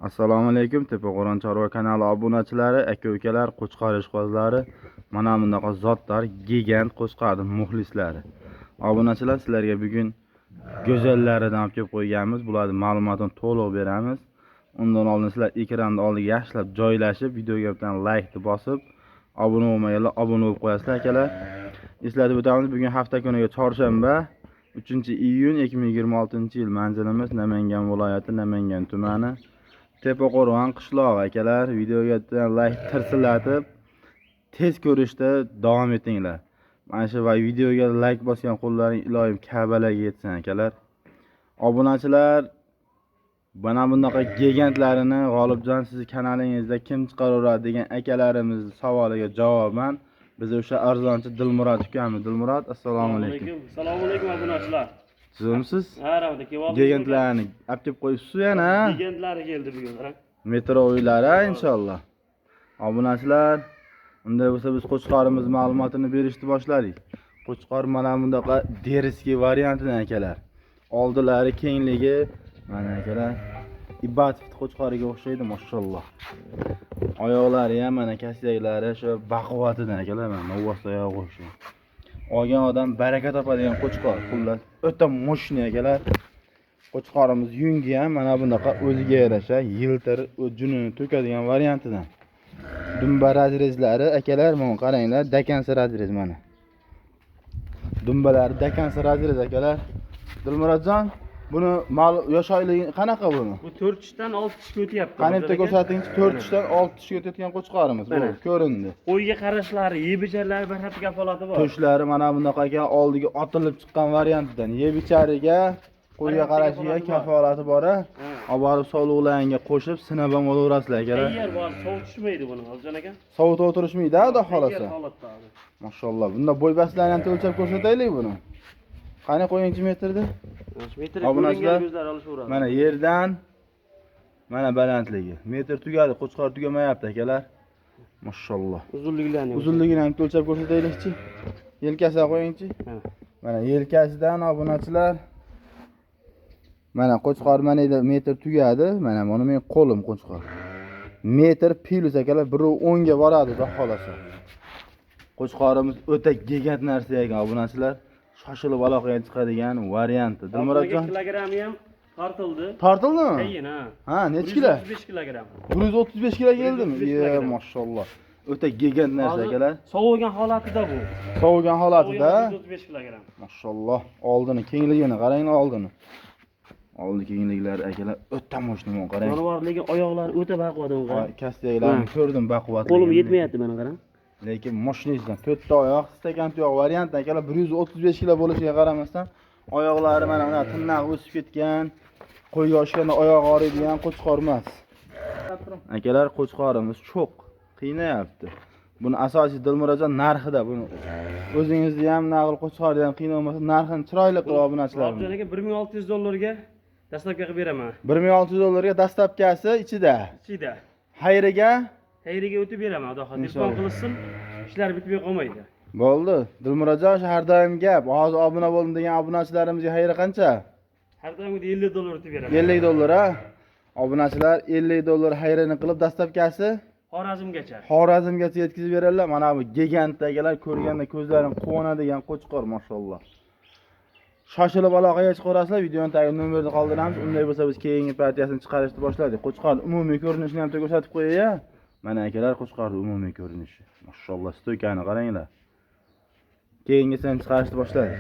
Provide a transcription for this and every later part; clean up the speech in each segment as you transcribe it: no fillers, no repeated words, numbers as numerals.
Assalomu alaykum, Tepaqo'rg'on chorva kanali obunachilari, aka-ukalar, qo'chqor ishqibozlari, mana bunaqa zotlar, gigant qo'chqorning muxlislari. Obunachilar, sizlarga bugun go'zallaridan olib kelib qo'yganmiz. Bularning ma'lumotini to'liq beramiz. Undan oldin sizlar ekranni oldiga yaxshilab joylashib, videoga bitta like bosib, obuna bo'lmaganlar obuna bo'lib qo'yasizlar, akalar. Eslatib o'tamiz, bugun hafta kuniga chorshanba, 3-iyun 2026-yil, manzilimiz Namangan viloyati, Namangan tumani, Tepaqo'rg'on qishlog'i, akalar. Videoga bitta like tirsillatib, tez ko'rishda davom etinglar. Mana shu va videoga like bosgan qo'llaring iloyim Ka'balarga yetsin, akalar. Obunachilar, mana bunaqa gigantlarini G'olibjon sizni kanalingizda kim chiqaraveradi degan akalarimiz savoliga javoban biz o'sha arzonchi Dilmurod ukamiz. Dilmurod, assalomu alaykum. Assalomu alaykum, obunachilar. Tuzukmisiz? Ha, rahmat aka. Kelib Gigantlarni olib kelib qo'yibsiz yana. Gigantlari keldi bugun, qarang. Metro uylari inshaalloh. Obunachilar, unday bo'lsa biz qo'chqorimiz ma'lumotini berishni boshladik. Qo'chqor mana bunaqa дерзкий variantidan, akalar. Oldilari kengligi mana, akalar, Ibatov qo'chqoriga o'xshaydi, mashalloh. Oyoqlari ham mana kasiyaklari shu baquvvatidan, akalar, mana novvos oyog'iga o'xshaydi. Olgan odam baraka topadigan qo'chqor. Xullas, o'ta мощный, akalar. Qo'chqorimiz yungi ham mana bunaqa o'ziga yarasha yiltir, junini to'kadigan variantidan. Dumba разрез lari, akalar, mana qaranglar, до конца разрез mana. Dumbalari до конца разрез, akalar. Dilmurodjon, buni yosh oyligi qanaqa buni? Bu 4 tishdan 6 tishga o'tyapti. Qani bitta Hozir aka. ko'rsatingchi, 4 tishdan 6 tishga o'tayotgan qo'chqorimiz. Bu Mana. ko'rindi. Qo'yga qarashlari, yeb icharlari bir xil kafolati bor. To'shlari mana bunaqa ekan, oldiga otilib chiqqan variantidan. Yeb ichariga, qo'yga qarashiga kafolati bor a. Ha. Olib borib sovliqlaringga qo'shib sinab ham olaverasizlar, akalar. Tayyor bor, sovuq tushmaydi buni, Hozir aka. Sovutib o'tirishmaydi, xudo xohlasa. Tayyor holatda hozir. Mashalloh. Bunda bo'y-bastlarni ham o'lchab ko'rsataylik buni. Qani qo'yingchi metrda? Metr. Obunachilar, ko'ringan ko'zlar olishaveradi. Mana yerdan mana balandligi. Metr tugadi, qo'chqor tugamayapti, akalar. Mashalloh. Uzunliklarini. Uzunligini ham o'lchab ko'rsataylikchi. Yelkasiga qo'yingchi. Mana. Mana yelkasidan, obunachilar. Mana qo'chqor mana yerda metr tugadi. Mana buni men qo'lim qo'chqor. Metr плюс, akalar, 1.10 ga boradi, xudo xolasa. Qo'chqorimiz o'ta gigant narsa ekan, obunachilar. Shoshilib aloqaga chiqadigan varianti. Dilmurodjon, Kilogrammi ham tortildi. Tortildimi? Tayin ha. Ha, necha kilo? 135 kilogramm. 135 kilo keldimi? 135 Ye, kilogramm. mashalloh. O'ta gigant narsa, Hozir akalar. Sovigan holatida bu. Sovigan holatida. 135 kilogramm. Mashalloh, oldini kengligini qarang, oldini. Oldi kengliklari, akalar, o'ta мощный, qarang. Jonivor lekin oyoqlari o'ta baquvvat, uni qarang. Kastiyaklarni Ha. ko'rdim baquvvatligini. Qo'lim yetmayapti, mana qarang. Lekin мощный dan to'rtta oyoq, stakan tuyoq variant, akalar, 135 kilo bo'lishiga qaramasdan oyoqlari mana bunaqa tirnog'i o'sib ketgan, qo'yga oshganda oyog'i og'riydigan qo'chqor emas. Akalar, qo'chqorimiz cho'q qiynayapti. Buni asosiy, Dilmurodjon, narxida buni o'zingizni ham nag'il qo'chqorni ham qiynalmasa, narxini chiroyli qilib obunachilar. Objon aka, 1600 dollarga доставка qilib beraman. 1600 dollarga, доставка si ichida. Ichida. Xayriga Xayriga o'tib beraman, xudo xohlasa. Inshaalloh. Telefon qilishsin, ishlar bitmay qolmaydi. Bo'ldi. Dilmurodjon, shu har doim gap. Hozir obuna bo'ldim degan obunachilarimizga xayri qancha? Har doimgidek 50 dollar o'tib beraman. 50 dollar, ha? Obunachilar, 50 dollar xayrini qilib, доставка si Xorazmgacha. Xorazmgacha yetkazib beradilar. Mana bu gigant, akalar, ko'rganda ko'zlaring quvonadigan qo'chqor, mashalloh. Shoshilib aloqaga chiqaverasizlar, videoni tagiga nomerni qoldiramiz. Unday bo'lsa biz keyingi partiyasini chiqarishni boshladik. Qo'chqor umumiy ko'rinishini ham ko'rsatib qo'yay. Mana, akalar, qo'chqorning umumiy ko'rinishi. Mashalloh, стойка ni qaranglar. Keyingisini chiqarishni boshladik.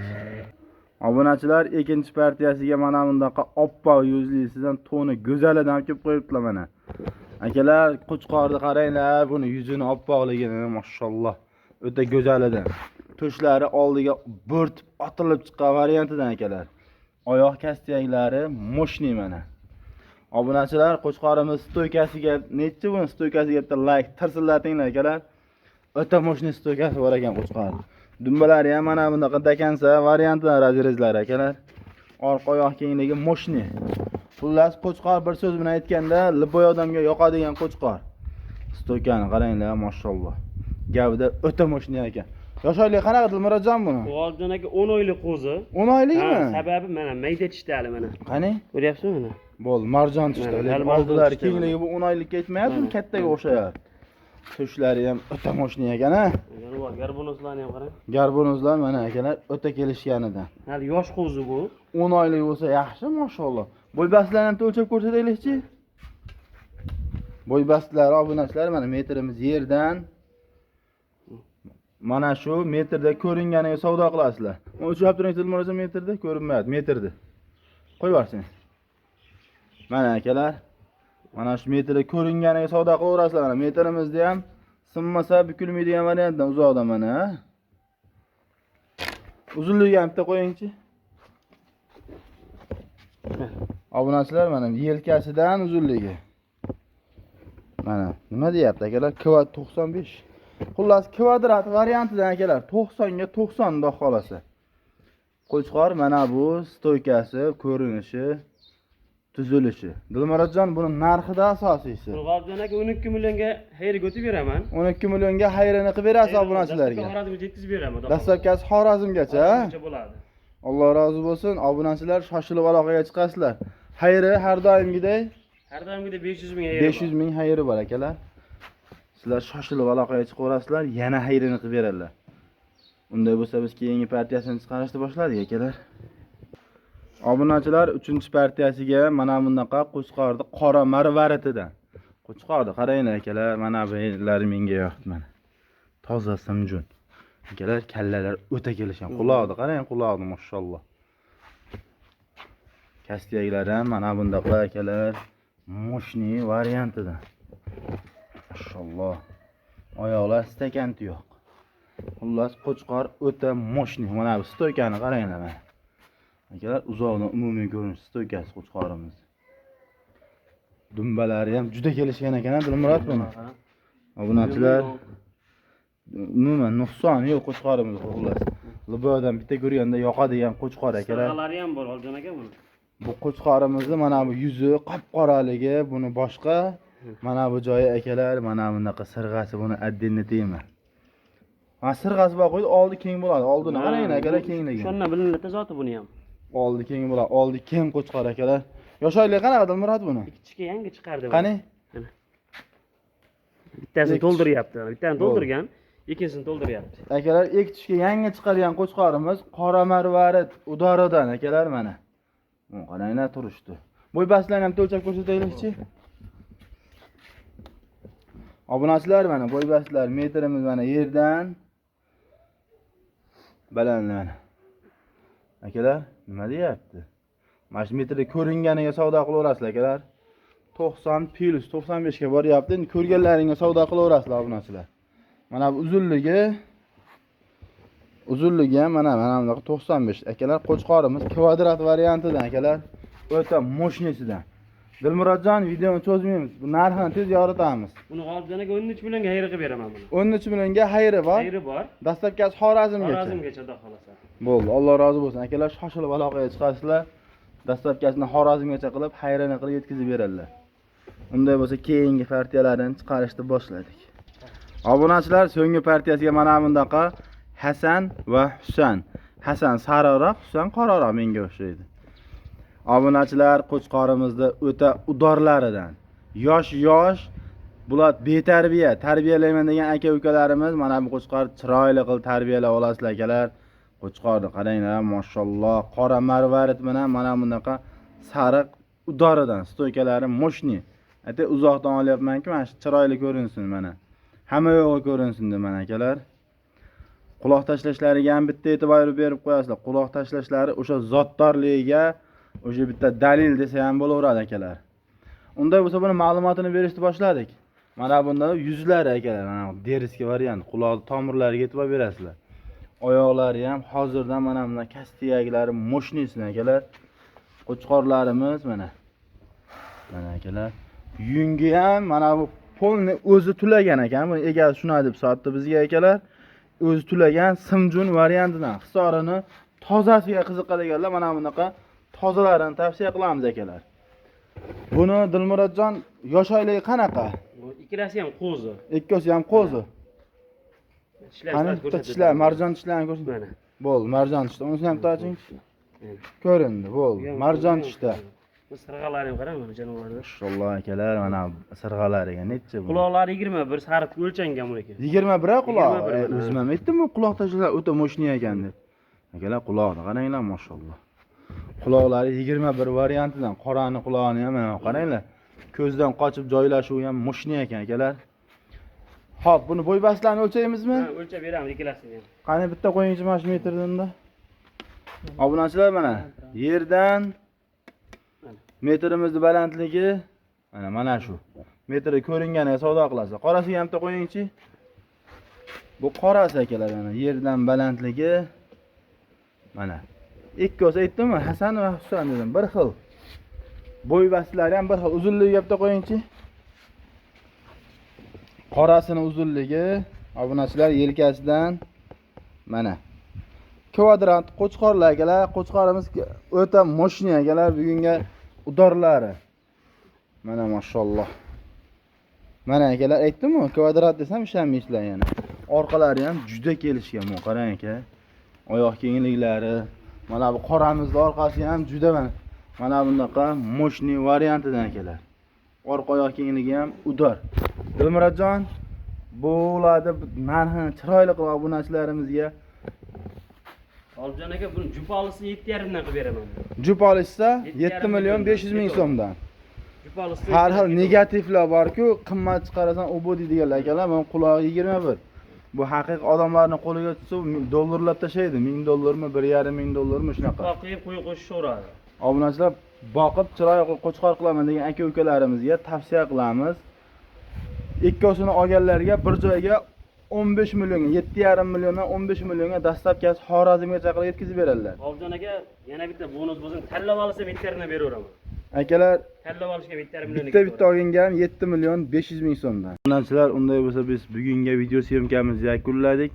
Obunachilar, ikkinchi partiyasiga mana bundaqa oppoq yuzlisidan, to'ni go'zalidan olib kelib qo'yibdilar mana. Akalar, qo'chqorni qaranglar, buni yuzini oppoqligini, mashalloh. O'ta go'zalidan. To'shlari oldiga bo'rtib otilib chiqqan variantidan, akalar. Oyoq kastiyaklari мощный mana. Obunachilar, qo'chqorimiz стойка siga nechi, buni стойка siga bitta like tirsillatinglar, akalar. O'ta мощный стойка si bor ekan qo'chqor. Dumbalari ham mana bunaqa до конца variantidan разрез lari, akalar. Orqa oyoq kengligi мощный. Xullas, qo'chqor bir so'z bilan aytganda, любой odamga yoqadigan qo'chqor. Стойка ni qaranglar, mashalloh. Gavda o'ta мощный ekan. Yosh oylik qanaqa Dilmurodjon buni? G'olibjon aka 10 oylik qo'zi. 10 oylikmi? Ha, sababi mana mayda tishdi hali mana. Qani? Ko'ryapsizmi mana? Bo'ldi, marjon tushdi. Mana, Lekin marjon oldilari tushdi, kengligi bu 10 oylikka yetmayapti, Mana. kattaga o'xshayapti. Tushlari ham o'ta moshina ekan a. Garbonozlarni ham qarang. Garbonozlar mana akalar o'ta kelishganidan. Hali yosh qo'zi bu. 10 oylik bo'lsa yaxshi, mashalloh. Bo'ybastlarni ham o'lchab ko'rsataylikchi. Bo'ybastlar, obunachilar, mana metrimiz yerdan. Mana shu metrda ko'ringaniga savdo qilasizlar. O'lchab turing Dilmurodjon, metrda ko'rinmayapti, metrda. Qo'yib yuborsin. Mana akalar, mana shu metrda ko'ringaniga savdo qilaverasizlar. Mana metrimizda ham sinmasa bukilmaydigan variantdan uzoqdan mana. Uzunligi ham bitta qo'yingchi. Obunachilar, mana yelkasidan uzunligi. Mana nima deyapti akalar? Kvad 95. Xullas kvadrat variantidan akalar 90 ga 90 xudo xolasa. Qo'chqor mana bu stoykasi, ko'rinishi, tuzilishi. Dilmurodjon, buni narxida asosiysi. G'olibjon aka 12 millionga xayrga o'tib beraman. 12 millionga xayrini qilib berasiz obunachilarga. Xorazmga yetkazib beraman. Dastlabkasi Xorazmgacha. Xorazmgacha bo'ladi. Alloh rozi bo'lsin. Obunachilar shoshilib aloqaga chiqasizlar. Xayri har doimgidek Har doimgidek 500 ming xayri. 500 ming xayri bor akalar. Sizlar shoshilib aloqaga chiqaverasizlar, yana xayrini qilib beradilar. Unday bo'lsa biz keyingi partiyasini chiqarishni boshladik akalar. Obunachilar 3-partiyasiga mana bunaqa qo'chqorni qora marvaritidan. Qo'chqorni qaranglar akalar, mana bular menga yoqdi mana. Toza simjun. Akalar kallalar o'ta kelishgan. Quloqni qarang, quloqni mashalloh. Kastiyaklari ham mana bundaqa akalar, moshni variantidan. Mashalloh. Oyoqlar stakan tuyoq. Xullas qo'chqor o'ta moshni. Mana bu stoykani qaranglar mana. Akalar uzoqdan umumiy ko'rinish stoykasi qo'chqorimiz. Dumbalari ham juda kelishgan ekan, Dilmurod buni. Obunachilar umuman nuqsoni yo'q qo'chqorimiz xullas. Libodan bitta ko'rganda yoqadigan qo'chqor akalar. Sirg'alari ham bor G'olibjon aka buni. Bu qo'chqorimizni mana bu yuzi qop-qoraligi, buni boshqa, mana bu joyi akalar, mana bunaqa sirg'asi, buni addinni deyman. Ha, sirg'asi bor qo'ydi, oldi keng bo'ladi. Oldini qarang akalar kengligi. Shundan bilinadi zoti buni ham. Oldi keng bo'ladi, oldi keng qo'chqor akalar. Yosh oylik qanaqa Dilmurod buni? Ikkichga yangi chiqardi. Qani? Bittasini to'ldiryapti. Bittasini to'ldirgan, ikkinchisini to'ldiryapti. Akalar, ikkichga yangi chiqargan qo'chqorimiz qora marvarid udoridan akalar mana. Qaranglar turishdi. Bo'ybastlarni ham o'lchab ko'rsataylikchi. Obunachilar mana bo'ybastlar metrimiz mana yerdan baland mana. Akalar, nima deyapti? Mana shu metrda ko'ringaniga savdo qilaverasizlar akalar. 90 plus 95 ga boryapti. Endi ko'rganlaringga savdo qilaverasizlar obunachilar. Mana bu uzunligi ham mana bunaqa 95 akalar. Qo'chqorimiz kvadrat variantidan akalar, o'ta moshnisidan. Dilmurodjon, videoni cho'zmaymiz. Bu narxini tez yoritamiz. Buni G'olibjon aka 13 millionga xayr qilib beraman buni. 13 millionga xayri bor. Xayri bor. Dastlabkasi Xorazmgacha. Xorazmgacha xudo xolasa. Bo'ldi, Alloh rozi bo'lsin. Akalar, shoshilib aloqaga chiqasizlar. Dastlabkasini Xorazmgacha qilib, xayrini qilib yetkazib beradilar. Unday bo'lsa keyingi partiyalarni chiqarishni boshladik. Obunachilar, so'nggi partiyasiga mana bundaqa Hasan va Husan. Hasan sariroq, Husan qoraroq menga o'xshaydi. Obunachilar, qo'chqorimizda o'ta udorlaridan. Yosh-yosh, bular betarbiya, tarbiyalayman degan aka-ukalarimiz mana bu qo'chqor chiroyli qilib tarbiyalab olasizlar akalar. Qo'chqorni qaranglar, mashalloh, qora marvarid bilan mana bunaqa sariq udoridan, stoykalari moshni. Ayta uzoqdan olyapmanki, mana shu chiroyli ko'rinsin mana. Hamma yo'g'i ko'rinsin deb mana akalar. Quloq tashlashlariga ham bitta e'tibor berib qo'yasizlar. Quloq tashlashlari o'sha zotdorligiga o'sha bitta dalil desa ham bo'laveradi akalar. Unday bo'lsa buni ma'lumotini berishni boshladik. Mana bunda yuzlari akalar, mana deriski variant, quloq tomirlariga e'tibor berasizlar. Oyoqlari ham hozirdan mana bunday kastiyaklari moshnisini akalar. Qo'chqorlarimiz mana. Mana akalar, yungi ham mana bu polni o'zi tulagan ekan. Buni egasi shunday deb sotdi bizga akalar. O'zi tulagan simjun variantidan hisorini tozasiga qiziqadiganlar mana bunaqa tozalarini tavsiya qilamiz akalar. Buni Dilmurodjon yosh oyligi qanaqa? Bu ikkalasi ham qo'zi. Ikkosi ham qo'zi. Tishlar Qani sirasi bitta ko'rsatib tishlar, o'tamiz. Marjon tishlarni ko'rsin. Mana. Bo'ldi, marjon tishda. Unisini ham bitta oching. Mana. Ko'rindi, bo'ldi. Marjon tishda. Bu sirg'alari ham qarang, mana jonivorlar. Mashalloh akalar, mana sirg'alariga necha bu? Quloqlari 21 sariq o'lchangan buniki. 21 a quloq. 21 mana. O'zim ham aytdim, bu quloq tashlar o'ta мощный ekan deb. Akalar, quloqni qaranglar, mashalloh. Quloqlari 21 variantidan, qorani qulog'ini ham mana qaranglar. Ko'zdan qochib joylashuvi ham мощный ekan akalar. Xo'p, buni bo'y bastlarini o'lchaymizmi? Ha, o'lchab beramiz ikkalasini ham. Qani bitta qo'yingchi mana shu metrdan da. Obunachilar, mana yerdan Mana. metrimizni balandligi mana mana shu. Metri ko'ringaniga savdo qilasiz. Qorasiga ham bitta qo'yingchi. Bu qorasi akalar, mana yerdan balandligi mana. Ikkovsi aytdimmi? Hasan va Husan dedim, bir xil. Bo'y bastlari ham bir xil. Uzunligiga bitta qo'yingchi. Qorasini uzunligi obunachilar yelkasidan mana. Kvadrat qo'chqorlar akalar, qo'chqorimiz o'ta мощный akalar, bugungi udorlari. Mana mashalloh. Mana akalar aytdim-ku, kvadrat desam ishonmaysizlar yana. Orqalari ham juda kelishgan, bu qarang aka. Oyoq kengliklari, mana bu qoramizning orqasi ham juda mana mana bunaqa мощный variantidan akalar. Orqa oyoq kengligi ham udor. Dilmurodjon, bularni narxini chiroyli qilib obunachilarimizga. Olibjon aka, buni jupolisi 7,5 dan qilib beraman. Jup olishsa 7,5 7 million 500 ming so'mdan. Jupolisi Har xil negativlar bor-ku, qimmat chiqarasan, u bu deydiganlar akalar, mana qulog'i 21. Bu haqiqiy odamlarning qo'liga tushsa dollarlab tashlaydi. 1000 dollarmi, 1,5 ming dollarmi shunaqa. Boqib qo'y qo'shishaveradi. Obunachilar boqib chiroyli qilib qo'chqor qilaman degan aka-ukalarimizga tavsiya qilamiz. Ikkovsini olganlarga bir joyga 15 millionga, 7,5 milliondan 15 millionga dastavkasi Xorazmgacha qilib yetkazib beradilar. Obidjon aka, yana bitta bonus bo'lsin, tanlab olsam 7,5 dan beraveraman. Akalar, Tanlab olishga 7,5 million. Bitta bitta olganga ham 7 million 500 ming so'mdan. Obunachilar, unday bo'lsa biz bugungi video syomkamizni yakunladik.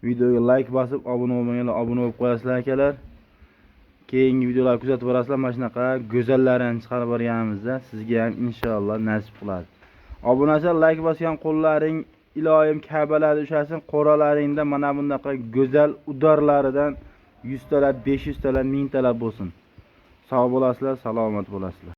Videoga like bosib, obuna bo'lmaganlar obuna bo'lib qo'yasizlar akalar. Keyingi videolarni kuzatib borasizlar. Mana shunaqa go'zallarini chiqarib borganimizda sizga ham inshaalloh nasib qiladi. Obunachilar, like bosgan qo'llaring iloyim Ka'balarda ushlasin, qo'ralaringda mana bunaqa go'zal udarlaridan 100 talab, 500 talab, 1000 talab bo'lsin. Sog' bo'lasizlar, salomat bo'lasizlar.